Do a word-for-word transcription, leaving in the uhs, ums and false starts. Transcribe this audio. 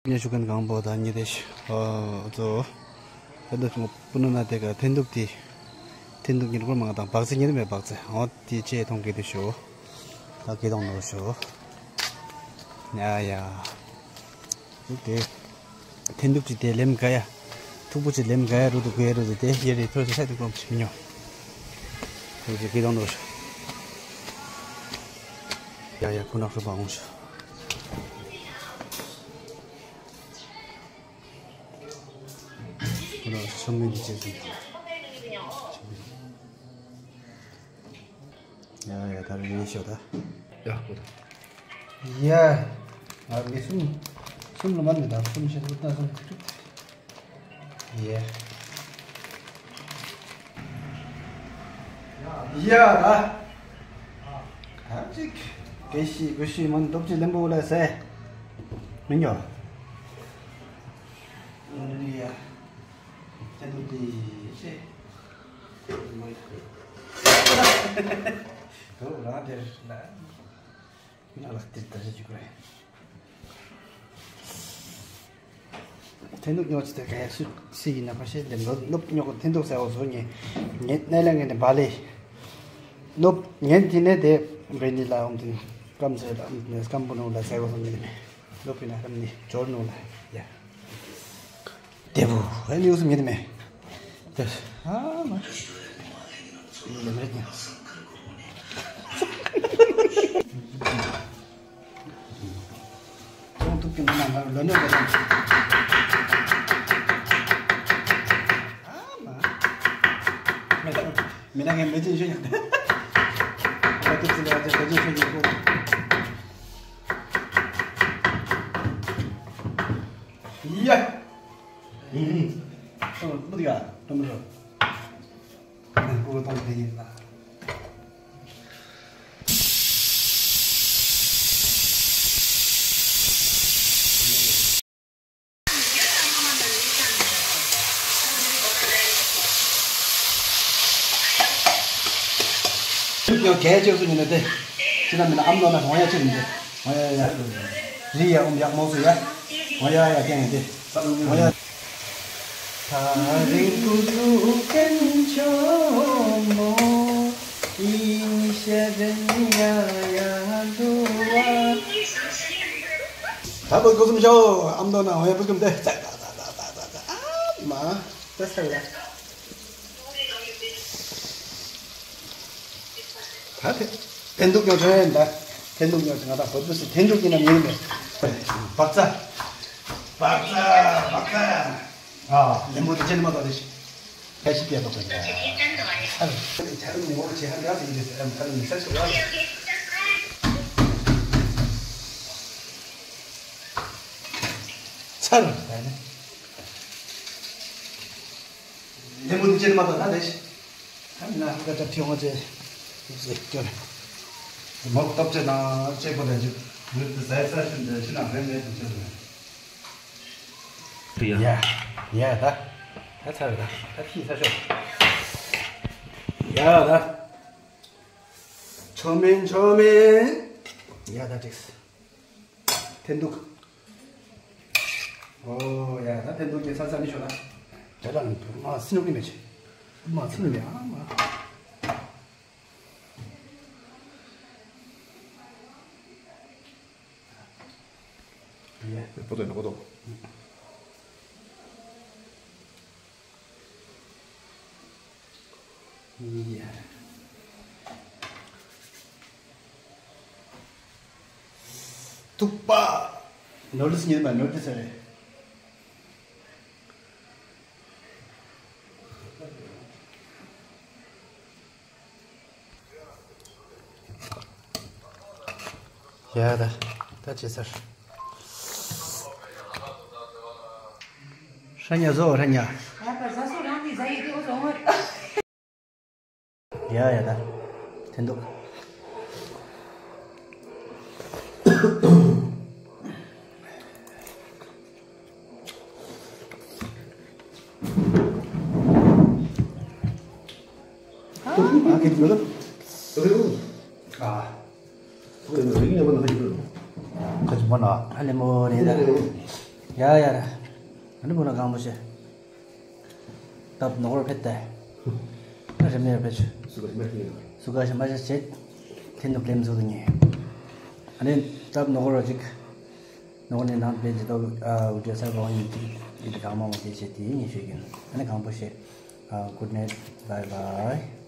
ཉེ་ཞུ་མཁན་གང་པོ་དང་ཉེ་དེ་ཤོ་ཨོ་ཙོ། ད་འདི་ཚོ་སྤུ་ན་ན་དེ་ག་འཐེན་ཐུག་དེ། འཐེན་ཐུག་ཉེ་རུ་མ་དང་བག་ཚེ་ཉེ་རུ་མེད་བག་ཚེ་ཨོ་དེ་ཅེ་མཐོང་གི་དེ་ཤོ། ད་གེ་དང་ནོ་ཤོ། ཡ་ཡ། འཐེན་ཐུག་དེ་འཐེན་ཐུག་ཅིག་དེ་ལེམ་ག་ཡ། ཐུག་པོ་ཅིག་ལེམ་ག་ཡ་རུ་དུ་གུ་ཡ་རུ་དུ་དེ་ཡེ་རེ་ཐོ་ཅིག་ས་དུ་གོམ་ཅིག་མི་ཉོ། ཐུག་ཅིག་གེ་དང་ནོ་ཤོ། ཡ་ཡ་ཁོ་ན་ཤོ་བ་འོང་ཤོ། ཁོ་ན་ཤོ་མི་འདི་ཅེ་ཟིན། ཡ་ཡ་ད་རེ་ཡིན་ཤོ་ད། ཡ་ཁོ་ད། ཡ། ཨ་མི་གསུམ། གསུམ་ལ་མ་མི་ད་གསུམ་ཤེས་ཐུབ་ད་གསུམ་ཐུབ། ཡ། ཡ་ད། ཨ་ཅིག་དགེ་ཤི་དགེ་ཤི་མོན་སྟོབས་ཆེ་ལེན་པོ་ལ་ཟེ། མི་ཉོ། ཨ་ནི་ཡ། ཅན་དུ་ཏི་ཤེ། དོ་རང་དེར་ན། ང་ལ་དེར་ད་ཞིག་ཅིག་རེད། འཐེན་ཐུག་ཉོ་ཆེ་དེ་གས་སུ་སི་ཡིན་ན་ཕ་ཤེ་ལེ་ནོ་ནོབ་ཉོ་གོ་འཐེན་ཐུག་ཟེར་བ་བཟོ་ཉེ། ཉེ་ནས་ལ་ངེ་ནས་བ་ལེ། ནོབ་ཉན་དེ་ནས་དེ་བེ་ནི་ལ་འོང་དེ་སྐམ་ཟེར་ལ་འོང་དེ་སྐམ་པོ་ནོ་ལ་ཟེར་བ་བཟོ་ཉེ་ནས། ནོབ་པི་ན་རམ་ནི་འབྱོར་ནོ་ལ་ཡ། དེ་བུ་ཨེ་ནི་ཡོད་སུ་མེད་མེད། དེ་ཨ་མ། ཡི་ལམ་རེད་ཉ། ཚོང་ཐུག་གི་མི་ནང་ལ་ལོ་ནས་ལོ་ནས། ཨ་མ། མི་ལ་མི་ལ་ངས་མི་ཅན་ཤོད་ཉ། ང་ཐུག་ཚི་ལ་ཡ་ཅན་ག་ཅན་ཤོད་ཉ་གོ། ཡ། ཨུ་ཧུ། ཨོ་མུ་ཏི་ཡ། ཏོ་མི་རོ། ཨ་ཀོ་ཏོང་ཏེ་ཡིན་ལ། ཡང་གལ་ཆེ་སུ་ཡིན་ན་དེ། ཅི་ན་མིན་ན་ཨམ་ནོ་ན་ཧོང་ཡ་ཆེ་ཡིན་དེ། ཧོང་ཡ་ཡ། རི་ཡ་ཨུམ་ཡག་མོ་སུ་ཡ། ཧོང་ཡ་ཡ་ཀྱང་ཡིན་དེ། ཧོང་ཡ། ཐ་རིང་ཀུ་ཀུ་ཀན་ཆོ་མོ། ཨིན་ཤ་རན་ཡ་ཡ་ལུ་བ། ད་བུ་ཀུ་སུམ་ཤོ་ཨམ་ནོ་ན་ཧོང་ཡ་བུ་ཀུམ་དེ། ཨ་མ། ད་ས་ལ། ད་དེ། འཐེན་ཐུག་ཉོ་ཆོག་ཡིན་ད། འཐེན་ཐུག་ཉོ་ཆོག་ང་ད་བོད་པ་སི་འཐེན་ཐུག་ཡིན་ན་མིན་མེད། བག་ཚ། བག་ཚ། བག་ཚ། ཨ། ལེམ་བུ་དེ་ཅན་མ་ད་རེ་ཤི། ཕལ་ཤི་པའི་བག་ཚ། ཨ། ཆ་རུ་ནི་འོ་ཆེ་ཧ་འདྲ་ཟིག་རེད་ཟེར་ཨམ་ཁ་ནི་ས་ཆུ་བ། ཚར། ལེམ་བུ་དེ་ཅན་མ་ད་ད་རེ་ཤི། ད་མི་ན་ཧ་ཀ་ཅབ་ཐི་ཡོང་ཅེ། ཟེར་སྐྱོར། མོག་སྟོབས་ཆེ་ན་ཅེ་པོ་ལ་འཇུག་མི་དེ་ཟས་ས་ཤུན་དེ་ཤི་ན་རེ་མེད་དུ་ཆེ་ཟེར། ཡ། ཡ་ད། ད་ཚར་ད། ད་ཤི་ས་ཤོག་ཡ་ད། ཆོ་མིན་ཆོ་མིན། ཡ་ད་ཅིག་འཐེན་ཐུག་ཨོ་ཡ་ད་འཐེན་ཐུག་གི་ཚ་ཚ་ནི་ཤོ་ད། ད་ད་མ་སི་ནུག་ནི་མེ་ཆེ། མ་སི་ནུག་ནི་ཨ་མ། ཡ། པོ་ཏོ་ཡིན་ན་པོ་ཏོ། ཡ། ཐུག་པ། ནོར་ལིས་ཉིན་མ་ནོར་ལིས་རེད། ཡ་ད། ད་ཅི་ཟེར། ཧྲ་ཉ་བཟོ་ཧྲ་ཉ། ཡ་ཡ་ད། འཐེན་ཐུག་ཁ་ཅིག་མ་ན་ཧ་ལས་མོ་རེད་ད། ཡ་ཡ་ར། ཨ་ནི་བུ་ན་གང་པོ་ཤེ། སྟབས་ནོར་བར་ཕེད་དེ། ཨ་རེ་མེར་ཕེད་ཆུ། སུ་ག་ཤི་མ་ཤི་ཡོད། སུ་ག་ཤི་མ་ཤི་ཆེད། ཐེན་དུ་ཀླེམ་བཟོ་དུ་ཉེ། ཨ་ནི་སྟབས་ནོར་བར་ཅིག་ནོར་ནི་ནང་པའི་ཇི་ཏོག་ཨ་འུ་ཏྲ་སར་བང་ཡིན་ཅིག་ཡིད་གང་མ་མ་དེ་ཆེད་དེ་ཉེ་ཤོད་ཀྱིན། ཨ་ནི་གང་པོ་ཤེ། ཨ་good night, bye bye.